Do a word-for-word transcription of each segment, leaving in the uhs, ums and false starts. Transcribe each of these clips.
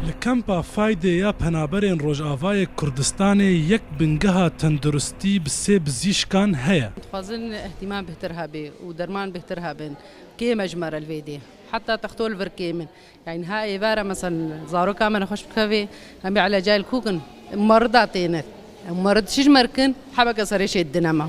Li Kempa Faydê ya Penaberên Rojavayê Kurdistanê yek bingeha tenduristî bi sê bizîşkan heye. Dixwazin îhtîmam bêhtir hebê û derman bêhtir hebin. Kêm e ji me re li vê dê. Heta texto li vir kêm in. Yani niha êvara mesela zaroka me nexweş bikevê, em ê elecayê li ku kin? Em merida têne. Em merid çi ji me re kin? Hebeke serê şê didine me.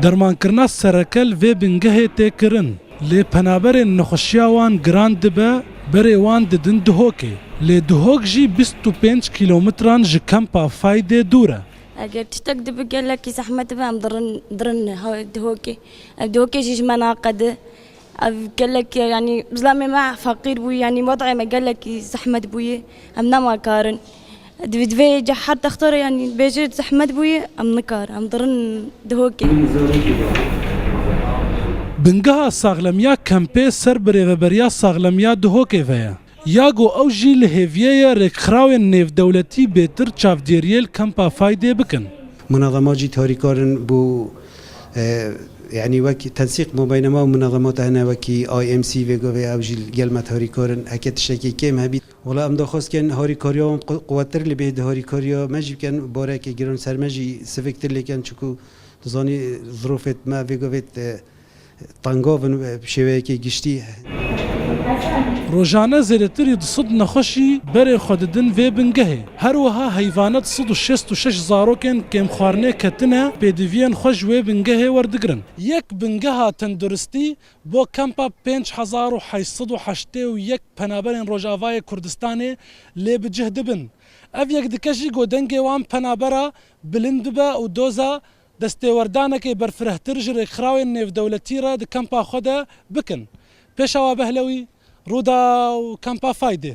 Dermankirina sereke li vê bingehê tê kirin. Lê penaberên nexweşiya wan giran dibe, berê wan didin Dihokê. Lê Dihok jî bîst û pênc kîlometran ji Kempa Faydê dûr e. Eger tiştek dibe gelekî zehmet dibe, em dirin, dirin ha-, Dihokê. Ev Dihokê jî ji me naqede. Ev gelekî, yanî zilamê me feqîr bûyî, yanî wed'ê me gelekî zehmet bûyî. Em nema karin. Divê, divê cehet textore, yanî bêje zehmet bûyî, em nikar, em dirin Dihokê. Bingeha saxlemiya kempê ser birêveberiya saxlemiya Dihokê ve ye. Ya ku ew jî li hêviyê ye rêkxirawên nêvdewletî bêtir çavdêriyê li Kempa Faydê bikin. Munazema jî harîkar in bo, e, yanî wek tensîq ma beynema û munazemata hene wekî I M C vê govê ew jî li gel me harîkar in. Heke tiştekî kêm hebît. Wela em daxwaz ken harîkariya wan qu-, quwettir li bê di harîkariya me jî bikin, barekê giran ser me jî siviktir lê ken, çiku dizanî zirofêt me vê govêt, e, tengav in, e, bi şêweyekê giştî. Rojane zêdetirî du sed nexweşî berê xwe didin vê bingehê. Her wiha heyvane du sed û şêst û şeş zarokên kêmxwarinê ketine pêdiviyên xwe ji wê bingehê werdigirin. Yek bingeha tenduristî bo kempa pênc hezar û heşt sed û heştê û yek penaberên Rojavayê Kurdistanê lê bi cih dibin. Ev yek dike jî ku dengê wan penabera bilind bibe û doza destêwerdanekê berfirehtir ji rêkxirawên nêvdewletî re di kempa xwe de bikin. Pêşawa Behlewî, Rûdaw, Kempa Faydê.